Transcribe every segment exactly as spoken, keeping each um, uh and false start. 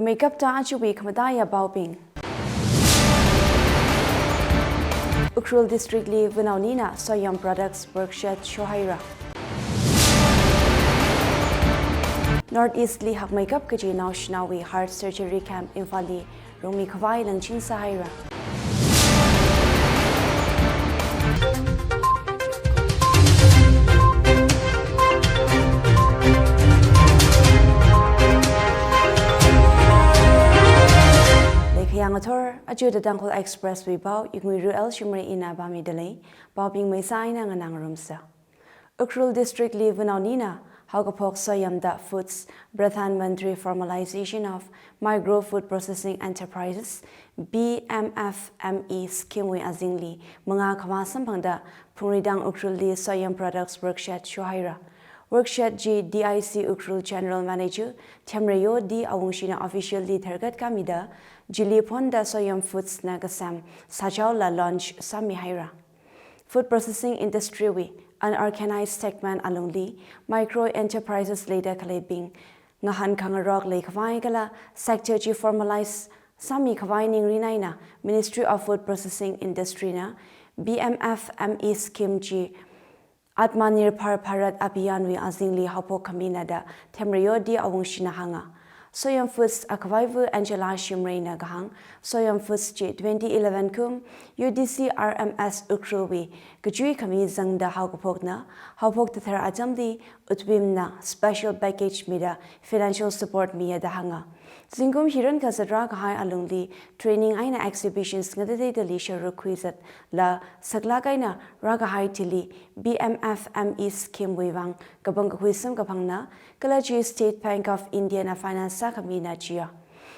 Meikapta ajawui khamataiya paobing. Ukhrul District li Vunao Nina Soyam Products Workshed shohaira. North East li hakmeikap kaji naoshinaowui heart surgery camp Imphal li rungmi khavai langching sāhaira. Leikhayang athor, aja The Tangkhul Express wui pao, Iknguiru L Shimray ina pāmida lei, paobing meisā eina nganāngarumsa. Ukhrul District li Vunao Nina haokaphok Soyam da Foods Pradhan Mantri Formalization of Micro Food Processing Enterprises, P M F M E scheme wui azingli mangā khavā samphangda phungridang Ukhrul li Soyam Products Workshed shohaira. Workshed chi D I C Ukhrul General Manager Themreyo D Awungshina officially tharkat kamida, chili phonda Soyam Foods na kasem sāchaola launch sāmihaira. Food processing industry wui unorganized segment alungli micro enterprises leida khaleibing ngahān khangarok leikhavai kala sector chi formalize sāmi khavai ningrin eina Ministry of Food Processing Industry na P M F M E scheme chi Atmanirbhar Bharat Abhiyan wui azingli haophok khamina da Themreyo D Awungshina hānga. Soyam Foods akhavaiva Angela Shimray na kahāng, Soyam Foods chi twenty eleven kum U D C R M S Ukhrul wui kachui khami zangda haokaphokna, haophok tathar atamli Utpim na special package mida financial support miya da hānga. Zingkum hi rankhazat rākahai alungli training eina exhibitions ngateiteida li sharuk khuizatla saklāk eina rākahai thili P M F M E scheme wui vang kapangkakhui samkaphangna, kala chi State Bank of India na finance sākhamina chiya.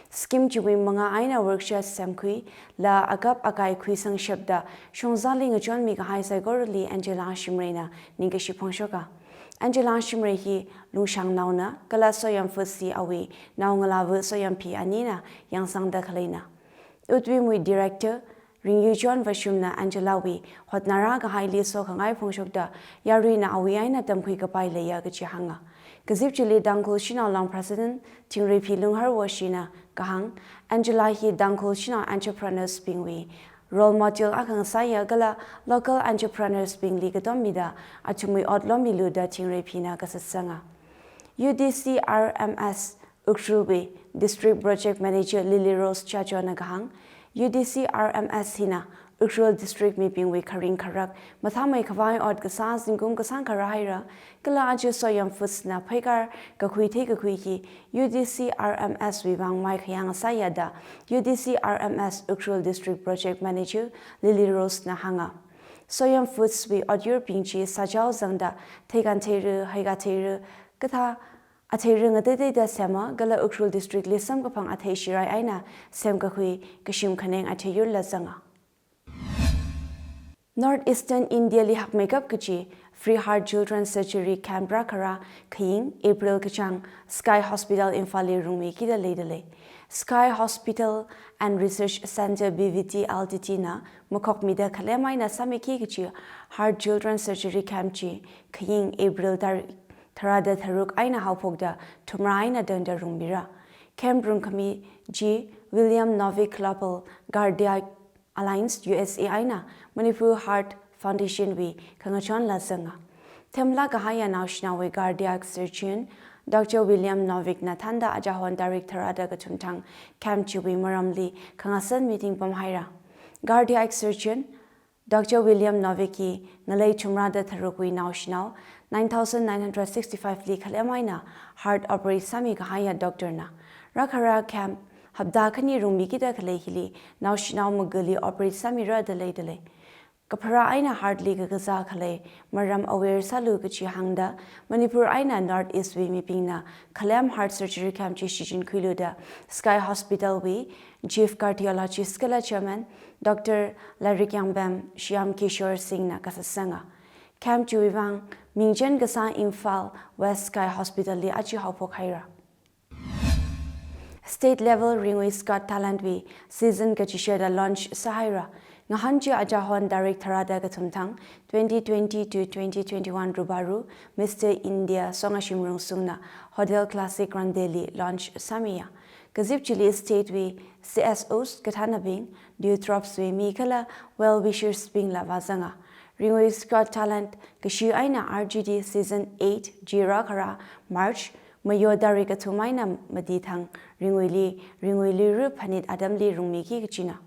Scheme chiwui mangā eina workshop semkhuila akap akai khuisangshapda shongzali ngachonmi kahai saikorali Angela Shimray na ningkashi phongshoka. Angela Shimray hi Lungshang naona, kala Soyam Foods hi awui naongalāva Soyam Phi anina yangsangda khaleina. Utpim wui Director Ringyuchon Vashum na Angela wui hotnarā kahaili sokhangai phongshokda, yaruina awui eina tamkhui kapai leiya kaji hānga. Kazip chili Tangkhul Shanao Long President Thingreiphi Lungharwo shina kahāng, Angela hi Tangkhul Shanao entrepreneurs bingwui role model akha ngasāya kala local entrepreneurs bingli katom mida athumwui ot lomilu da Thingreiphina kasatsanga. U D C R M S Ukhrul wui District Project Manager Lily Rose Chacho na kahāng, U D C R M S hina Ukhrul District mibingwui kharing kharak mathāmei khavai ot kasā zingkum kasāngkha rāhaira, kala aja Soyam Foods na pheikar kakhui theikakhui hi U D C R M S wui vang maikhayang sāya da U D C R M S Ukhrul District Project Manager Lily Rose na hānga. Soyam Foods wui otyurbing chi sāchao zangda theikan theira, heika theira, kathā atheira ngateiteida sema, kala Ukhrul District li samkaphang athei shirai eina semkakhui kashim khaneng atheiyurla zanga. North Eastern India li hakmeikap kaji Free Heart Children Surgery Camp rākhara khaying April kachāng Sky Hospital Imphal li rungmikida leida lei. Sky Hospital and Research Centre B V T L T D na makhokmida khalem eina sāmiki kaji Heart Children Surgery Camp chi khaying April tarik tharāda tharuk eina haophokda thumrā eina tangda rungmira. Camp rungkhami chi William Novick Global Cardiac Alliance U S A eina Manipur Heart Foundation wui khangachonla zanga. Themlāk kahaiya naoshinaowui cardiac surgeon Doctor William Novick na thānda ajahon tarik tharāda kathum thang camp chiwui maramli khangasan meeting pamhaira. Cardiac surgeon Doctor William Novick hi ngalei thumrāda tharukwui naoshinao nine thousand nine hundred sixty-five li khalem eina heart operate sāmi kahaiya doctor na. Rākhara camp hapta khani rungmikida khalei hili naoshinao maguli operate sāmira da leida lei. Kapharā eina heart li kakazā khalei maram aware sālu kaji hāngda Manipur eina North East wui mibingna khalem heart surgery camp chi shichinkhuilu da Sky Hospital wui Chief Cardiologist kala Chairman Doctor Lairikyangbem Shyam Kishore Singh na kasatsanga. Camp chiwui vang mingchen kasā Imphal West Sky Hospital li aja haophok haira. State level Ringwis Got Talent wui season kachisheda launch sāhaira. Ngahān chi ajahon tarik tharāda kathum thang twenty twenty to twenty twenty-one rubaru Mister India Songashim Rungsung na Hotel Classic Grande li launch sāmiya. Kazip chili state wui C S Os kathānabing, Dew Drops wui mi kala well wishers bingla vāzanga. Ringwui Got Talent kashi eina R G T Season eight chi rākhara March mayo tarik kathum eina mati thang Ringwuili, Ringwui luira phanit atamli rungmiki kachina.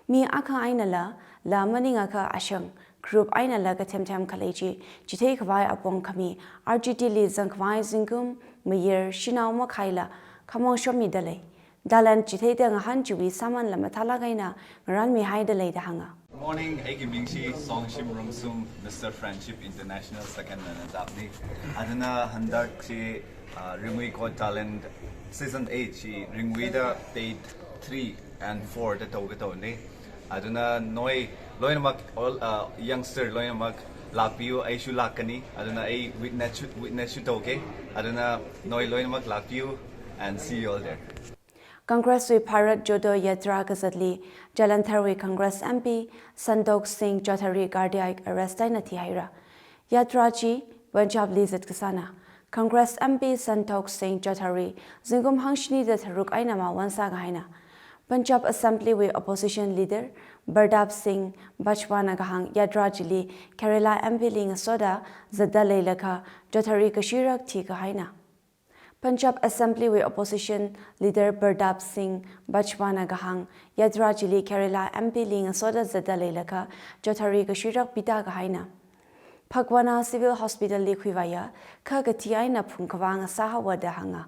Mi akha einala, la maningakha ashang, group einala kathem them khalei chi, chithei khavai apong khami, R G T li zangkhavai zingkum mayar shanao makhaila khamong shomida lei. Talent chitheida ngahān chiwui sāmanla mathālāk eina ngarānmihaida lei da hānga. Good morning, aiki ming chi Songshim Rungsum, Mister Friendship International second runner-up ni. Aduna handak chi, uh, Ringwui Got Talent Season eight chi Ringwuida paid three and four da tau katau ni. Aduna noi loinamak, all, uh, youngster loinamak lākpiu, aishu lākkani. Aduna ai witness chu, witness chu tauke. Aduna noi loinamak lākpiu and see you all there. Congress wui Bharat Jodo Yatra kazatli, Jalandhar wui Congress M P Santok Singh Chowdhury cardiac arrest eina thihaira. Yatra chi Punjab li zatkasāna. Congress M P Santok Singh Chowdhury zingkum hangshini da tharuk eina mawon sākahaina. Punjab Assembly wui Opposition Leader Pratap Singh Bajwa na kahāng yatra chili Kerala M P li ngasoda zatda leilakha Chowdhury kashirak thikahaina. Punjab Assembly wui Opposition Leader Pratap Singh Bajwa na kahāng yatra chili Kerala M P li ngasoda zatda leilakha Chowdhury kashirak pida kahaina. Phagwana Civil Hospital li khuivāya, kha kathi eina phungkhavā ngasāhaowa da hānga.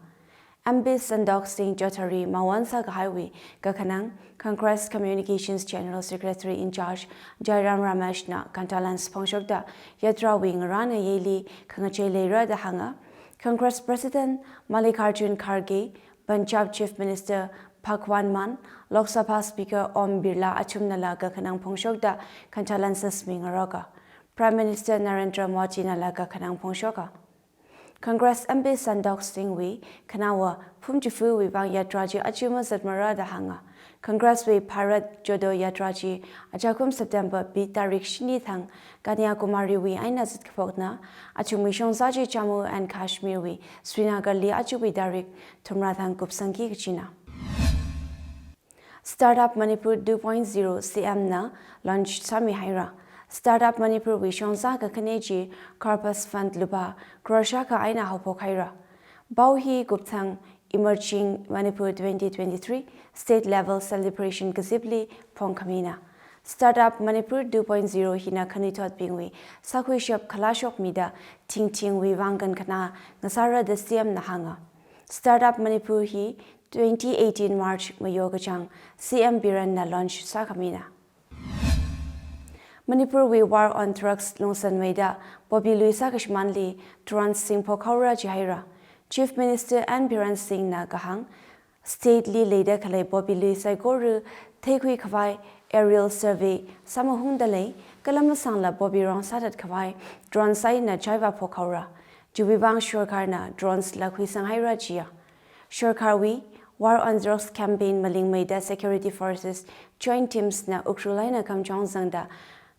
M P Santok Singh Chowdhury mawon sākahaiwui kakhanang Congress Communications General Secretary in Charge Jairam Ramesh na condolence phongshokda yatra wui ngarānngayei li khangachei leira da hānga. Congress President Mallikarjun Kharge, Punjab Chief Minister Bhagwant Mann, Lok Sabha Speaker Om Birla athumnala kakhanang phongshokda condolences mingaroka. Prime Minister Narendra Modi nala kakhanang phongshoka. Congress M P Santok Singh wui khanaowa Phum Chifu wui vang yatra chi aja mazatmara da hānga. Congress wui Bharat Jodo Yatra chi ajakum September phi tarik shini thang Kanyakumari wui eina zatkaphokna. Athumwui shongza chi Jammu and Kashmir wui Srinagar li ajawui tarik thumra thang kupsangki kachina. Startup Manipur two point zero C M na launch sāmihaira. Startup Manipur wui shongza kakhane chi Corpus Fund lupā crore shākha eina haophokhaira. Pao hi kupthang Emerging Manipur twenty twenty-three State Level Celebration kazipli phongkhamina. Startup Manipur two point zero hina khanuithotbingwui sākhuishap khalashok mida thingthingwui vang kankhanā ngasāra da C M na hānga. Startup Manipur hi twenty eighteen March mayo kachāng C M Biren na launch sākhamina. Manipur wui War on Drugs lungsanmeida poppy lui sākashimānli drone singphok haora jihaira. Chief Minister N Biren Singh na kahāng, state li leida khalei poppy lui saikora theikhui khavai aerial survey sāmahungda lei, kala masāngla poppy rong sāthat khavai drone eina chaivā phok haora. Chiwui vang sorkarna drones la khuisang haira jiya. Sorkarwui War on Drugs campaign malingmeida security forces joint teams na Ukhrul eina Kamjong zangda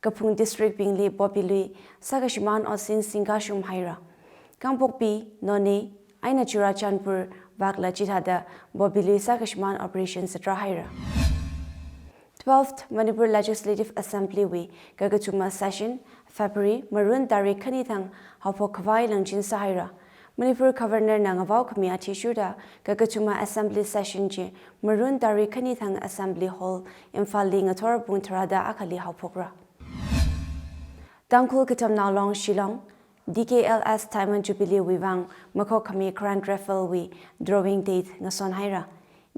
kaphung district bingli poppy lui sākashimān otsin singkashum haira. Kangpokpi, Noney eina Churachandpur vakla chithāda poppy lui sākashimān operation satra haira. Twelfth Manipur Legislative Assembly wui kakathuma session February marun tarik khani thang haophok khavai langchin sāhaira. Manipur Governor na ngavao khami athishurda kakathuma Assembly session chi marun tarik khani thang Assembly Hall Imphal li ngathor pung tharāda akhali haophokra. Tangkhul Katamnao Long Shillong, D K L S Diamond Jubilee wui vang makhok khami Grand Raffle wui drawing date ngason haira.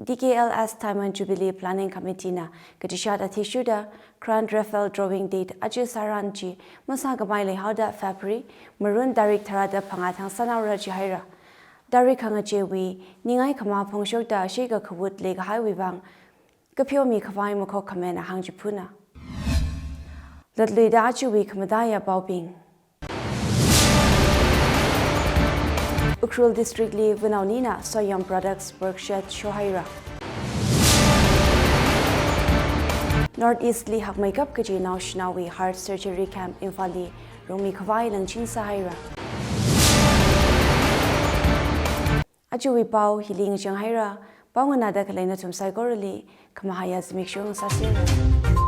D K L S Diamond Jubilee Planning Committee na katishat athishurda Grand Raffle drawing date aja sāran chi masākhavai leihaoda February marun tarik tharāda phangā thang sānaora jihaira. Tarik khangacheiwui ningai khamā phongshokda sheka khavut leikahaiwui vang kapheomi khavai makhok khamena hāngchiphuna. Latluida ajawui khamataiya paobing. Ukhrul District li Vunaonina Soyom Products Workshop shohaira. North East li hakmeikap kaji naoshinaowui Heart Surgery Camp Imphal li rungmi khavai langchin sāhaira. Ajawui pao hili ngachang haira, Pao nganāda khalei nathum saikorali khamahāya zimiksho ngasāsera.